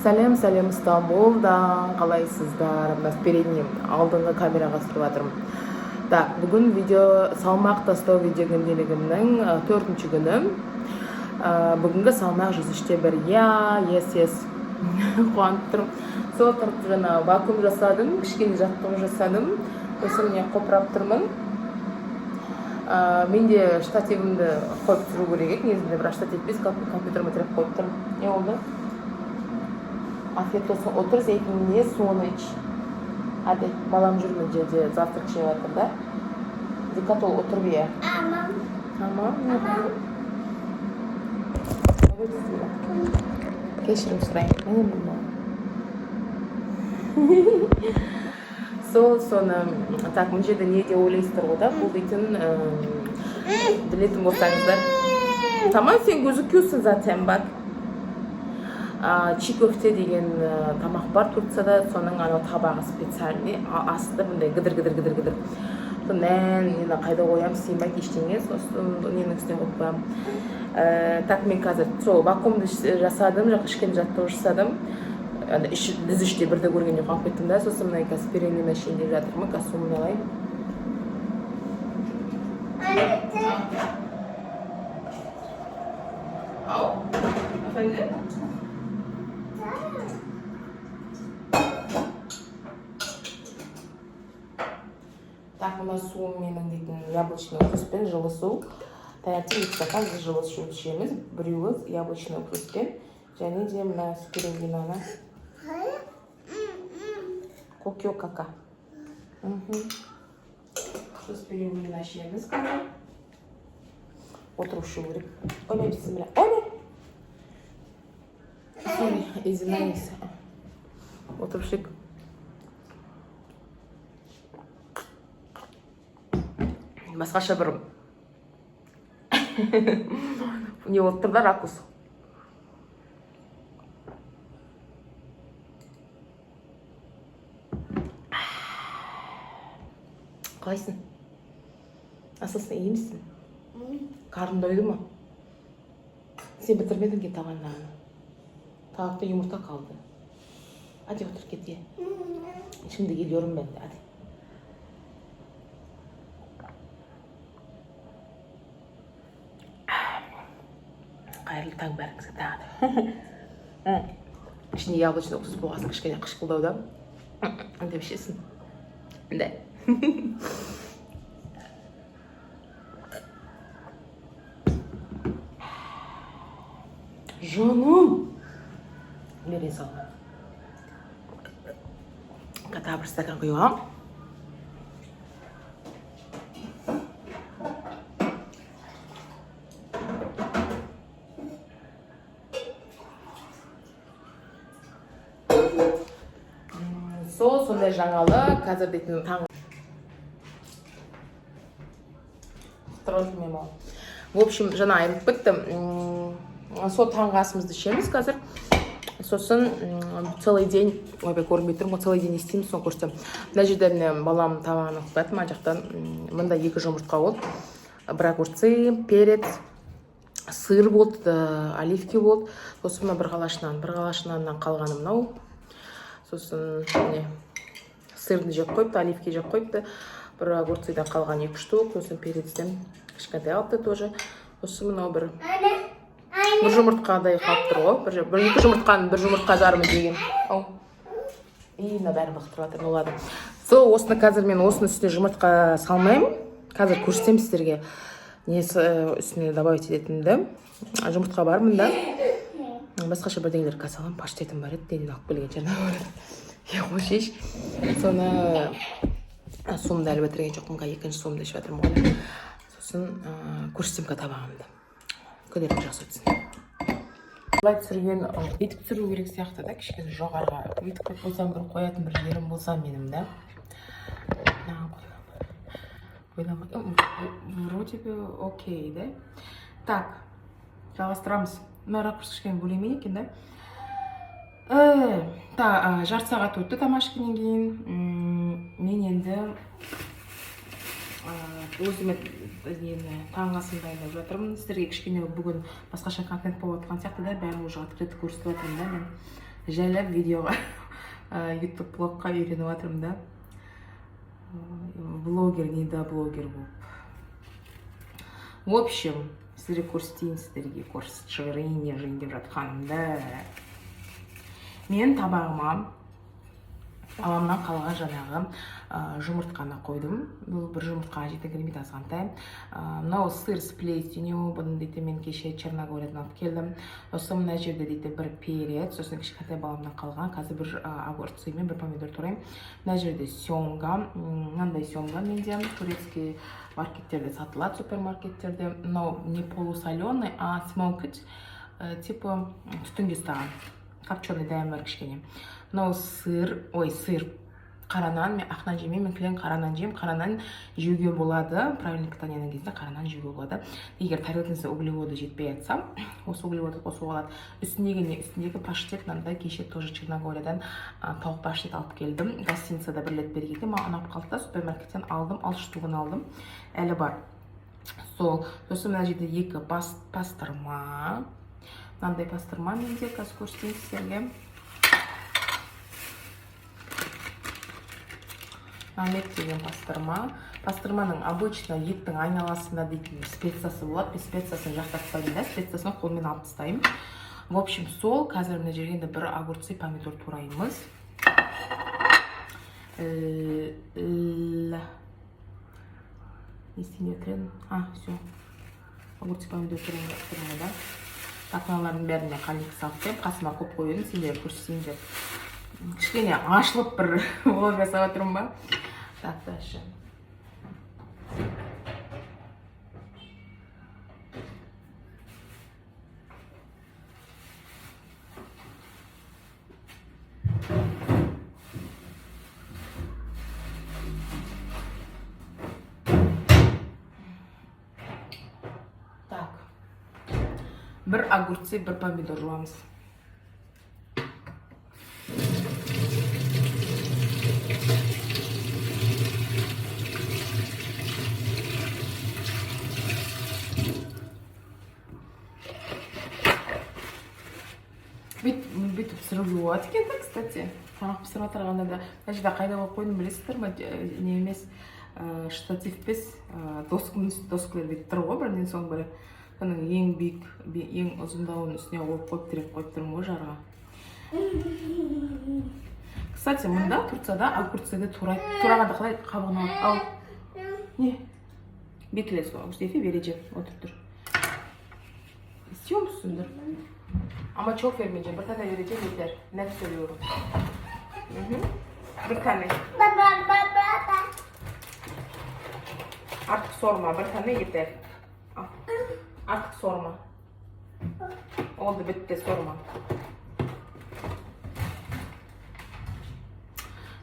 Сәлем, сәлем Стамбулдан! Қалайсыздар? Мына передний, алдыңғы камераға түсіріп жатырмын. Так, бүгін видео салмақ тастау видео күнделігімнің төртінші күні. Бүгінгі салмақ 103,1. Я, yes, қуанып тұрмын. Сол тұрып жаңа вакуум жасадым, кішкене жаттығу жасадым. Сосын міне қопырап тұрмын. Мен де штативімді қойып тұру керек еді негізінде, бірақ штатив емес, компьютеріме тіреп қойып тұрмын. Не болды? Afiyet olsun. Otur, zeytinini ye, суын іш. Hadi, балам жүр мына жерде, завтрак жеп жатыр да. Dikkat ol, otur bir ye. Tamam. Tamam. Evet, bismillah. Кешірім сұраймын. Міне, міне. Сол соны, так, мына жерде не деп ойлайсыздар ғой да, бұл дейтін білетін болсаңыздар. Tamam, sen gözüküyorsun zaten, bak. Çiğ köfte деген тамақ бар Турцияда, соның анау табағы специальный, асты мындай гыдыр гыдыр гыдыр гыдыр. Сол нән нені қайда қоямын, сыймайды ештеңе, сосын ненің үстіне қойып қоямын. Так, мен қазір сол вакуумды жасадым, кішкене жаттығу жасадым. Ана 103,1-ді көргенде қуанып кеттім да. Сосын мына қазір спирулина ішейін деп жатырмын, қазір суымды алайын. Anne. Ау, efendim? Так, мына суым менің дейтін яблочный уксуспен, жылы су. Таңертең 2 стакан жылы су ішеміз. Біреуі яблочный уксуспен және де мына спирулинаны. Кокио кака. Сол спирулина ішеміз қазір. Отырып ішу керек. Ойбай, бисмилля. Ойбай. Sorry, извиняюсь. Отырып ішейік. Басқаша бір не болып тұр да, ракурс. Қалайсың, асылсың, iyi misin? Қарның дойды ма? Сен бітірмедің ке табаннан. Tabakta yumurta kaldı. Hadi otur, git ye. Şimdi geliyorum ben de, hadi. Қайырлы таң бәріңізге тағы да. Ішінде яблочный уксус болғасын, кішкене қышқылдау да деп ішесің да. Жаным, бере салма. Тағы бір стакан құйып аламын. Сол сондай жаңалық қазір дейтін таң. Мимо. В общем, жаңа айырылып кетті. Сол таңғы асымызды ішеміз қазір. Сосын целый день, ойбай, көрінбей тұрмын ғой, целый день не істейміз, соны көрсетемін. Мына жерде міне балам тамағын алып қояды мына жақтан. Мында екі жұмыртқа болды, бір огурцы, перец, сыр болды, оливки болды. Сосын мына бір қалаш нан, бір қалаш наннан қалғаны мынау. Сосын міне сырды жеп қойыпты, оливки жеп қойыпты, бір огурцыдан қалған екі штук, сосын перецтен кішкентай алыпты тоже. Сосын мынау бір Anne. бір жұмыртқадай қалып тұр ғой, бір екі жұмыртқаның бір жұмыртқа жарымы жеген. Ау, и мына бәрін бақтырып жатыр. Ну ладно, сол осыны қазір мен осының үстіне жұмыртқа салмаймын. Қазір көрсетемін сіздерге несі, үстіне добавить ететінімді. Жұмыртқа бар мында, басқаша бірдеңелер қазір саламын. Паштетім бар еді, неден алып келген, жаңа е, қойшы. Соны суымды әлі бітірген жоқпын, қазір екінші суымды ішіп жатырмын ғой. Сосын көрсетемін қазір табағымды. Күндерің жақсы өтсін. Былай түсірген, бүйтіп түсіру керек сияқты да, кішкене жоғарыға бүйтіп қойып қойсам, бір қоятын бір жерім болса менің да. Мынаған қойыла ма? Вроде бы окей да. Так, жалғастырамыз. Мына ракурс кішкене бөлемен екен да. Жарты сағат өтті тамақ ішкеннен кейін. Мен енді өзіме нені, таңғы асымды дайындап жатырмын. Сіздерге кішкене бүгін басқаша контент болып жатқан сияқты да, бәрін уже открыто көрсетіп жатырмын да мен. Жайлап видеоға, ютуб блогқа үйреніп жатырмын да. Блогер, не да блогер болып. В общем, сіздерге көрсетейін, сіздерге көрсетіп жіберейін не жейін деп жатқанымды. Мен табағыма баламнан қалған жаңағы жұмыртқаны қойдым. Бұл бір жұмыртқаға жетіңкіремейді, азғантай. Мынау сыр с плесенью, бұны дейді мен кеше Черногориядан алып келдім. Сосын мына жерде дейді бір перец, сосын кішкентай баламнан қалған. Қазір бір огурцы мен бір помидор тураймын. Мына жерде семга, мынандай семга менде турецкий маркеттерде сатылады, супермаркеттерде. Мынау не полусоленый, а smoked, типа түтінге ұстаған, копченый, дәмі бар кішкене. Мынау сыр, ой, сыр, қара нан. Мен ақ нан жемеймін, мен кілең қара нан жеймін. Қара нан жеуге болады, правильный питаниенің кезінде қара нан жеуге болады. Егер тарелкаңызда углеводы жетпей жатса, осы углеводты қосуға болады. Үстіндегі не? Үстіндегі паштет мынандай. Кеше тоже Черногориядан тауық паштет алып келдім. Гостиницада бір рет берген екен, маған ұнап қалды да, супермаркеттен алдым, алты штугін алдым, әлі бар сол. Сосын мына жерде екі бас пастырма, мынандай пастырма менде, қазір көрсетейін сіздерге. Намет деген пастырма. Пастырманың обычно еттің айналасында дейтін специясы болады, мен специясын жақтыртпаймын да, специясын қолмен алып тастаймын. В общем, сол. Қазір мына жерге енді бір огурцы, помидор тураймыз. Не істейін деп едім? А, все, огурцы, помидор турайын деп тұрмын ғой да. Так, мыналардың бәрін мен холодильникке салып қоямын. Қасыма қойып қойып едім, сендерге көрсетейін деп. Кішкене ашылып бір влог жасап жатырмын ба. Так, дальше. Так, бір огурцы, бір помидор жуамыз. Бүйтіп пісіруге болады екен да. Кстати, тамақ пісіріп отырғанда да. Мына жерде қайда қойып қойдым, білесіздер ма? Не емес, штатив емес, досканың, доскалар бүйтіп тұр ғой бірінен соң бірі, соның ең биік, ең ұзындауының үстіне қойып қойып, тіреп қойып тұрмын ғой жарға. Кстати, мында Турцияда огурцыды турайды. Турағанда қалай қабығын алып ал не bekle, Mustafa, vereceğim, otur, dur. İstiyor musundur? Ama çok vermeyeceğim. Bir tane vereceğim, yeter. Net söylüyorum. Hı hı. Bir tane. Baba baba. Artık sorma. Bir tane yeter. Al. Artık sorma. Oldu, bitti, sorma.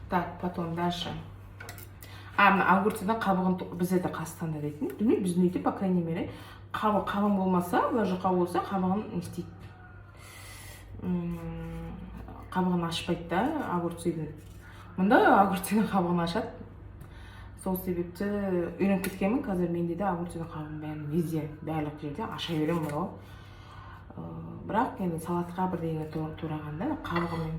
Так, потом дальше. А, мына огурцыдан қабығын бізде де Қазақстанда дейтін, білмеймін, біздің үйде, по крайней мере, қабығы қалың болмаса, былай жұқа болса, қабығын не істейді, қабығын ашпайды да огурцидың. Мында огурцидың қабығын ашады. Сол себепті үйреніп кеткенмін. Қазір менде де огурцидың қабығын бәрін везде, барлық жерде аша беремін ғой. Бірақ енді салатқа бірдеңе турағанда қабығымен,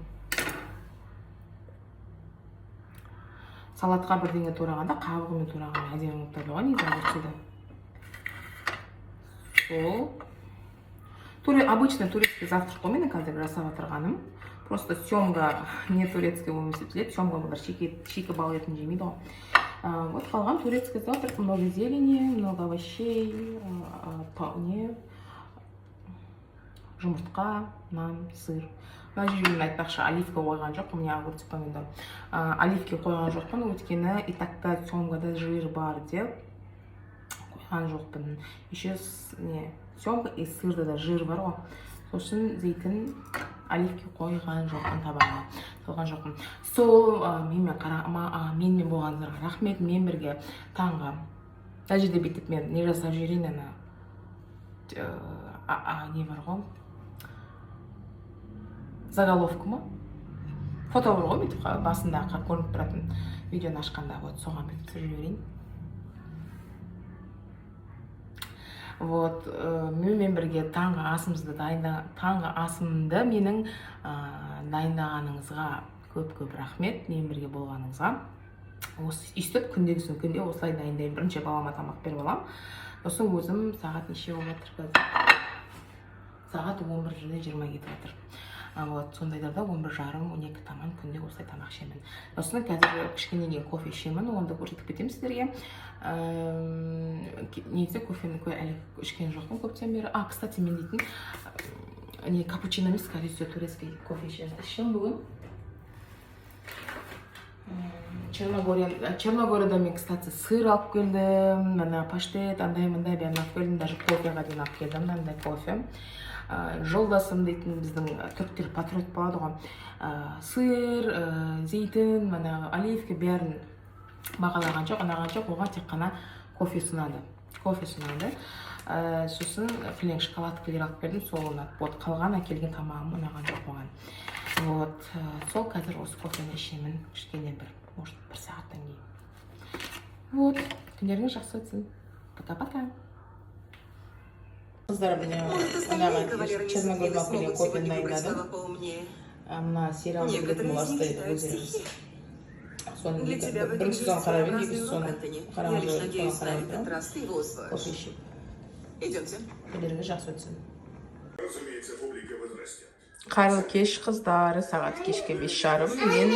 салатқа бірдеңе турағанда қабығымен тураған әдемі болып тұрады ғой негізі огурцыды. Сол обычный турецкий завтрак қой менің қазір жасап отырғаным. Просто семга не турецкий болып есептеледі. Семга бұлар шикі бал етін жемейді ғой. Вот қалған турецкий завтрак: много зелени, много овощей, не жұмыртқа, нан, сыр. Мына жерге мен, айтпақшы, оливка қойған жоқпын. Міне, огурцы, помидор. Оливки қойған жоқпын, өйткені и так та семгада жир бар деп қойған жоқпын. Еще не семга и сырда да жир бар ғой. Сосын зейтін, оливки қойған жоқпын, табағыма салған жоқпын. Сол, менімен қара, менімен болғаныңыздарға рахмет. Мен бірге таңғы мына жерде бүйтіп мен не жасап жіберейін, ана не бар ғой, заголовка ма, фото бар ғой, бүйтіп басында көрініп тұратын видеоны ашқанда. Вот соған бүйтіп түсіріп жіберейін. Вот, менімен бірге таңғы асымызды дайында, таңғы асымды менің дайындағаныңызға көп көп рахмет, менімен бірге болғаныңызға. Осы өйстіп күндегісін күнде осылай дайындаймын. Бірінші балама тамақ беріп аламын, сосын өзім. Сағат неше болып жатыр қазір? Сағат 11:20 кетіп жатыр. Вот сондайларда, 11:30, 12 таман күнде осылай тамақ ішемін. Сосын қазір кішкене кейін кофе ішемін, оны да көрсетіп кетемін сіздерге. Негізі кофені әлі ішкен жоқпын көптен бері. А, кстати, мен дейтін не, капучино емес, скорее всего, турецкий кофе ішемін бүгін. Черногорияда мен, кстати, сыр алып келдім, мына паштет, андай мындай бәрін алып келдім, даже кофеға дейін алып келдім, мынандай кофе. Жолдасым дейтін, біздің түріктер патриот болады ғой, сыр, зейтін, мына оливка, бәрін бағалаған жоқ, ұнаған жоқ оған, тек қана кофе ұнады, кофе ұнады. Сосын филен шоколадкалар алып келдім, сол ұнады. Вот, қалған әкелген тамағым ұнаған жоқ оған. Вот, сол қазір осы кофені ішемін кішкене бір, может, бір сағаттан кейін. Вот, күндеріңіз жақсы өтсін, пока пока қыздар. Міне, Кавалеры Черногориядан алып келген смогут кофені сегодня выбрать дайындадым. слова поумнее. Мына сериалды Некоторые білетін из них боларсыздар читают өздеріңіз. стихи. Соның Для тебя в этом бірінші сезон есть қарап едім, своеобразный екінші урок, сезонын Энтони. Я қараған лишь жоқ, надеюсь, соны на қарап этот отырмын. раз ты его усвоишь. Кофе ішіп, Идемте. күндеріңіз жақсы өтсін. Разумеется, публика возрастет. Қайырлы кеш, қыздар! Сағат кешкі 5:30. Мен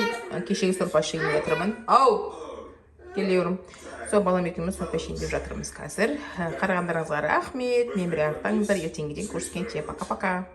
кешегі сорпа ішейін деп жатырмын. Ау, келиyorum. Сол балам екеуміз сорпа ішейін деп жатырмыз қазір. Қарағандарыңызға рахмет, мен бірге аяқтаңыздар. Ертеңге дейін көріскенше, пока пока.